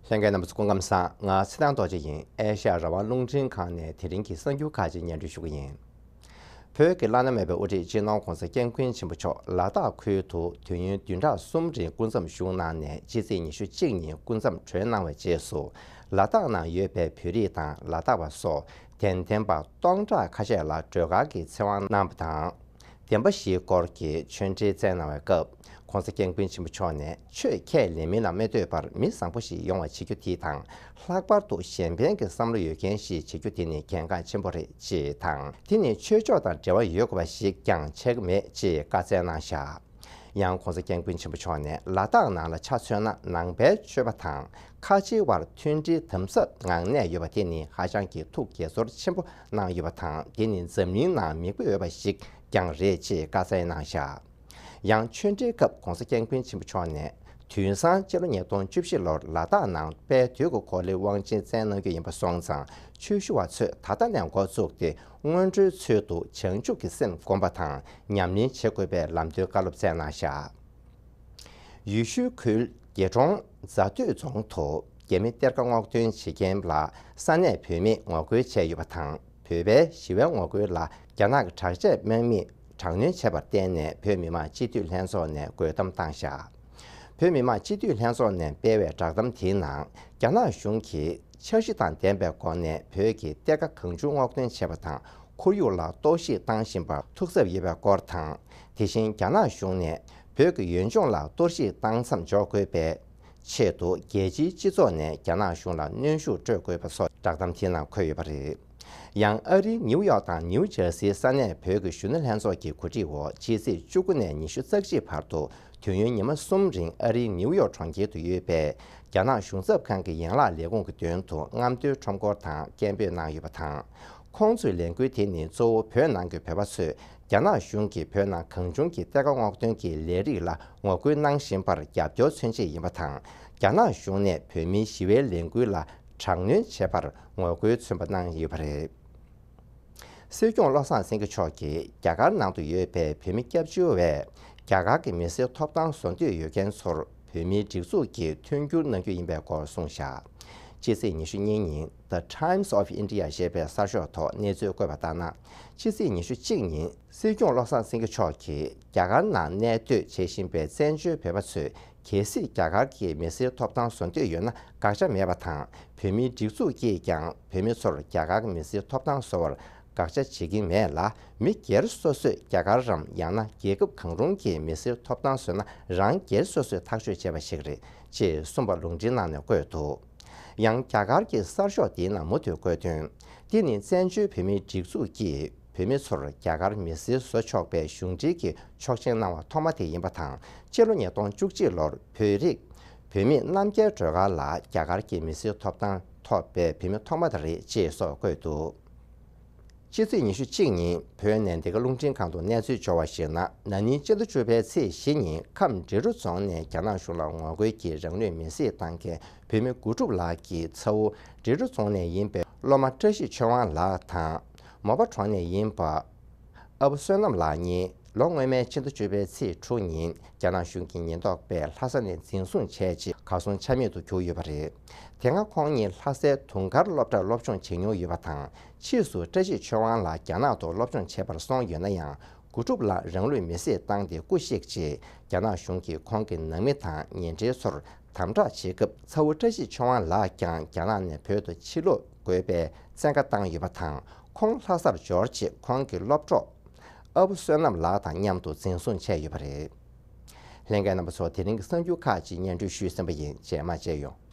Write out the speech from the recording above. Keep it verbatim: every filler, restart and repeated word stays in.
ལྷན་རྒྱས་རྣམ་པ་ཚོ་སྐུ་ཁམས་བཟང་། ང་ཚེ་བརྟན་རྡོ་རྗེ་ཡིན། ཨེ་ཤ་ཡ་རང་དབང་རླུང་འཕྲིན་ཁང་ནས་དེ་རིང་གི་གསར་འགྱུར་ཁག་ཅིག་སྙན་སྒྲོན་ཞུ་གི་ཡིན། བོད་ཀྱི་བླ་ན་མེད་པའི་དབུ་ཁྲིད་སྤྱི་ནོར་༧གོང་ས་༧སྐྱབས་མགོན་ཆེན་པོ་མཆོག་ལ་དྭགས་ཁུལ་དུ་དུས་ཡུན་བདུན་ཕྲག་གསུམ་རིང་སྐུ་མཚམས་བཞུགས་གནང་ནས་ཕྱི་ཚེས་ཉི་ཤུ་གཅིག་ཉིན་སྐུ་མཚམས་གྲོལ་གནང་བའི་རྗེས་སུ། ལ་དྭགས་ནང་ཡོད་པའི་བོད་རིགས་དང་ལ་དྭགས་པ་སོགས་དད་ལྡན་པ་སྟོང་ཕྲག་ཁ་ཤས་ལ་སྒྲོལ་དཀར་གྱི་ཚེ་དབང་གནང་བ་དང་། བདེན་པ་བཞིའི་སྐོར་གྱི་ཆོས་འབྲེལ་བསྩལ་གནང་བའི་སྐབས། ྋགོང་ས་ྋསྐྱབས་མགོན་ཆེན་པོ་མཆོག་ནས་ཆོས་ཁས་ལེན་མིན་ལ་མི་ལྟོས་པར་མི་བཟང་པོ་ཞིག་ཡོང་བ་བྱེད་རྒྱུ་དེ་དང་། ལྷག་པར་དུ་གཞན་ཕན་གྱི་བསམ་བློ་ཡོད་མཁན་ཞིག་བྱེད་རྒྱུ་དེ་ནི་གལ་འགངས་ཆེན་པོ་རེད་ཅེས་དང་། དེ་ནི་ཆོས་ཕྱོགས་དང་འབྲེལ་བ་ཡོད་དགོས་པ་ཞིག་ཀྱང་ཆགས་ཀྱི་མེད་ཅེས་བཀའ་སྩལ་གནང་བཞག་ཡང་ྋགོང་ས་ྋསྐྱབས་མགོན་ཆེན་པོ་མཆོག་ནས་ལ་དྭགས་ནང་ལ་ཆ་མཚོན་ན་ནང་པའི་ཆོས་པ་དང་ཁ་ཆེའི་དབར་མཐུན་སྒྲིལ་དམ་ཟབ་ངང་གནས་ཡོད་པ་དེ་ནི་ཧ་ཅང་གི་ཐུགས་དགྱེས་ཚོར་ཆེན་པོ་གནང་ཡོད་པ་དང་། དེ་ནི་འཛམ་གླིང་ནང་མིག་དཔེ་འོས་པ་ཞིག་ཀྱང་རེད་ཅེས་བཀའ་སྩལ་གནང་བཞག་ཡང་ཆོས་འབྲེལ་སྐབས་ྋགོང་ས་ྋསྐྱབས་མགོན་ཆེན་པོ་མཆོག་ནས། དུས་སང་སྤྱི་ལོ་ཉིས་སྟོང་བཅུ་བཞི་ལོར་ལ་དྭགས་ནང་དཔལ་དུས་ཀྱི་འཁོར་ལོའི་དབང་ཆེན་བསྩལ་གནང་རྒྱུ་ཡིན་པ་སོང་ཙང་། ཆོས་ཞུ་བ་ཚོས་ད་ལྟ་ནས་འགོ་བཙུགས་ཏེ། སྔོན་འགྲོའི་ཚུལ་དུ་བྱང་ཆུབ་ཀྱི་སེམས་བསྒོམ་པ་དང་ཉམས་ལེན་བྱེད་དགོས་པའི་ལམ་སྟོན་བཀའ་སློབ་སྩལ་གནང་བཞག་ཡུལ་ཤུལ་ཁུལ་དགེ་གྲོང་རྫ་སྟོད་རྫོང་དུ་རྒྱ་མི་གཏེར་ཁ་སྔོག་འདོན་བྱེད་མཁན་ལ་ས་གནས་བོད་མིས་ངོ་རྒོལ་བྱས་ཡོད་པ་དང་། བོད་པའི་ཞི་བའི་ངོ་རྒོལ་ལ་རྒྱ་ནག་གི་དྲག་ཆས་དམག་མིས་དྲག་གནོན་བྱས་པར་བརྟེན་ནས། བོད་མི་མང་སྤྱི་འཐུས་ལྷན་ཚོགས་ནས་རྒོལ་གཏམ་བཏང་བཞག་བོད་མི་མང་སྤྱི་འཐུས་ལྷན་ཚོགས་ནས་སྤེལ་བའི་བསྒྲགས་གཏམ་དེའི་ནང་། རྒྱ་ནག་གཞུང་གིས་འཆར་གཞི་དང་ལྡན་པའི་སྒོ་ནས་བོད་ཀྱི་གཏེར་ཁ་གང་བྱུང་སྔོག་འདོན་བྱས་པ་དང་། ཁོར་ཡུག་ལ་གཏོར་བཤིག་བཏང་བཞིན་པར་ཐུགས་འཚབ་ཡོད་པའི་སྐོར་དང་། དེ་བཞིན་རྒྱ་ནག་གཞུང་ནས་བོད་ཀྱི་ཡུལ་ལྗོངས་ལ་གཏོར་བཤིག་བཏང་མཚམས་འཇོག་དགོས་པའི་ཆེད་དུ། རྒྱལ་སྤྱིའི་སྤྱི་ཚོགས་ནས་རྒྱ་ནག་གཞུང་ལ་གནོན་ཤུགས་སྤྲོད་དགོས་པ་སོགས་བསྒྲགས་གཏམ་དེའི་ནང་འཁོད་ཡོད་པ་རེད། ཡང་ཨ་རིའི་ནིའུ་ཡོག་དང་ནིའུ་ཇར་སིའི་ས་གནས་བོད་ཀྱི་གཞོན་ནུ་ལྷན་ཚོགས་ཀྱི་གོ་སྒྲིག་འོག་ཕྱི་ཚེས་བཅུ་དགུ་ནས་ཉི་ཤུ་རྩ་གཅིག་བར་དུ། དུས་ཡུན་ཉི་མ་གསུམ་རིང་ཨ་རིའི་ནིའུ་ཡོག་གྲོང་ཁྱེར་དུ་ཡོད་པའི་རྒྱ་ནག་གཞུང་ཚབ་ཁང་གི་ཡན་ལག་ལས་ཁུངས་ཀྱི་མདུན་དུ་རྔམ་སྟོན་ཁྲོམ་སྐོར་དང་སྐད་འབོད་གནང་ཡོད་པ་དང་། ཁོང་ཚོའི་ལས་འགུལ་དེ་ནི་གཙོ་བོ་བོད་ནང་གི་བོད་པ་ཚོས་རྒྱ་ནག་གཞུང་གིས་བོད་ནང་གང་བྱུང་གི་གཏེར་ཁ་སྔོག་འདོན་གྱི་ལས་རིགས་ལ་ངོ་རྒོལ་གནང་བཞིན་པར་རྒྱབ་སྐྱོར་མཚོན་ཆེད་ཡིན་པ་དང་། རྒྱ་ནག་གཞུང་ནས་བོད་མིའི་ཞི་བའི་ལས་འགུལ་ལ་དྲག་གནོན་བྱས་པར་ངོ་རྒོལ་མཚོན་པ་གནང་ཡོད་པ་རེད། སྲིད་སྐྱོང་བློ་བཟང་སེང་གེ་མཆོག་གིས་རྒྱ་གར་ནང་དུ་ཡོད་པའི་བོད་མི་སྐྱབས་བཅོལ་བས་རྒྱ་གར་གྱི་མི་སེར་ཐོབ་ཐང་བཟོ་འདོད་ཡོད་མཁན་ཚོར་བོད་མིའི་སྒྲིག་འཛུགས་ཀྱིས་མཐུན་འགྱུར་གནང་རྒྱུ་ཡིན་པའི་སྐོར་གསུངས་བཞག་ཕྱི་ཚེས་ཉི་ཤུ་གཉིས་ཉིན་The Times of India ཞེས་པའི་གསར་ཤོག་ཐོག་གནས་ཚུལ་བཀོད་པ་ལྟར་ན། ཕྱི་ཚེས་ཉི་ཤུ་གཅིག་ཉིན་སྲིད་སྐྱོང་བློ་བཟང་སེང་གེ་མཆོག་གིས་རྒྱ་གར་ནང་གནས་སྡོད་བྱེད་བཞིན་པའི་བཙན་བྱོལ་བོད་པ་ཚོས། གལ་སྲིད་རྒྱ་གར་གྱི་མི་སེར་ཐོབ་ཐང་བཟོ་འདོད་ཡོད་ན་དགག་བྱ་མེད་པ་དང་། བོད་མིའི་སྒྲིག་འཛུགས་ཀྱིས་ཀྱང་བོད་མི་ཚོར་རྒྱ་གར་གྱི་མི་སེར་ཐོབ་ཐང་བཟོ་བར་དགག་བྱ་བྱེད་ཀྱིན་མེད་ལ། མི་སྒེར་སོ་སོས་རྒྱ་གར་རམ་ཡང་ན་རྒྱལ་ཁབ་གང་རུང་གི་མི་སེར་ཐོབ་ཐང་བཟོས་ན་རང་སྒེར་སོ་སོས་ཐག་གཅོད་བྱས་པ་ཞིག་རེད་ཅེས་གསུངས་པ་ལུང་འདྲེན་གནང་ནས་བཀོད་འདུག་ཡང་རྒྱ་གར་གྱི་གསར་ཤོག་དེའི་ནང་མུ་མཐུད་བཀོད་དོན། འདི་ནི་བཙན་བྱོལ་བོད་མིའི་སྒྲིག་འཛུགས་ཀྱིས། བོད་མི་ཚོར་རྒྱ་གར་མི་སེར་བཟོ་ཆོག་པའི་གཞུང་འབྲེལ་གྱི་ཆོག་མཆན་གནང་བ་ཐོག་མ་དེ་ཡིན་པ་དང་། སྤྱི་ལོ་ཉིས་སྟོང་བཅུ་གཅིག་ལོར་བོད་རིགས་བོད་མི་རྣམ་རྒྱལ་སྒྲོལ་དཀར་ལགས་རྒྱ་གར་གྱི་མི་སེར་ཐོབ་ཐང་ཐོབ་པའི་བོད་མི་ཐོག་མ་དེ་རེད་ཅེས་སོགས་བཀོད་འདུག་ཕྱི་ཚེས་ཉི་ཤུ་གཅིག་ཉིན་བོད་ནས་འདི་ག་རླུང་འཕྲིན་ཁང་དུ་གནས་ཚུལ་འབྱོར་བར་གཞིགས་ན། ན་ནིང་སྤྱི་ཟླ་བཅུ་པའི་ཚེས་བཞི་ཉིན་ཁམས་འབྲི་རུ་རྫོང་ནས་རྒྱ་ནག་གཞུང་ལ་ངོ་རྒོལ་གྱིས་རང་ལུས་མེར་སྲེག་བཏང་མཁན་བོད་མི་དགུ་སྒྲུབ་ལགས་ཀྱི་ཚ་བོ་འབྲི་རུ་རྫོང་ནས་ཡིན་པའི་སློབ་མ་བཀྲ་ཤིས་ཆོས་དབང་ལགས་དང་། མོ་པ་གྲོང་ནས་ཡིན་པ། ཨ་བུ་བསོད་ནམས་ལགས་གཉིས་ལོ་སྔོན་མའི་ཕྱི་ཟླ་བཅུ་པའི་ཚེས་དྲུག་ཉིན་རྒྱ་ནག་གཞུང་གི་ཉེན་རྟོག་པས་ལྷ་ས་ནས་འཛིན་བཟུང་བྱས་རྗེས་གར་སོང་ཆ་མེད་དུ་གྱུར་ཡོད་པ་རེད། དེ་སྔ་ཁོང་གཉིས་ལྷ་སའི་དུང་དཀར་སློབ་གྲྭར་སློབ་སྦྱོང་བྱེད་མྱོང་ཡོད་པ་དང་། ཕྱིས་སུ་བཀྲ་ཤིས་ཆོས་དབང་ལགས་རྒྱ་ནག་ཏུ་སློབ་སྦྱོང་བྱེད་པར་སོང་ཡོད་ན་ཡང་། དགུ་སྒྲུབ་ལགས་རང་ལུས་མེར་སྲེག་བཏང་སྟེ་སྐུ་གཤེགས་རྗེས། རྒྱ་ནག་གཞུང་གིས་ཁོང་གི་ནང་མི་དང་ཉེ་འབྲེལ་ཚོར་དམ་དྲག་བྱེད་སྐབས། ཚ་བོ་བཀྲ་ཤིས་ཆོས་དབང་ལགས་ཀྱང་རྒྱ་ནག་ནས་བོད་དུ་ཕྱིར་ལོག་དགོས་པའི་བཙན་བཀའ་བཏང་ཡོད་པ་དང་། ཁོང་ལྷ་སར་འབྱོར་རྗེས་ཁོང་གི་སློབ་གྲོགས་ཨ་བུ་བསོད་ནམས་ལགས་དང་མཉམ་དུ་འཛིན་བཟུང་བྱས་ཡོད་པ་རེད། ལྷན་རྒྱས་རྣམ་པ་ཚོ། དེ་རིང་གི་གསར་འགྱུར་ཁག་ཅིག་སྙན་སྒྲོན་ཞུས་ཟིན་པ་ཡིན། རྗེས་མ་མཇལ་ཡོང་།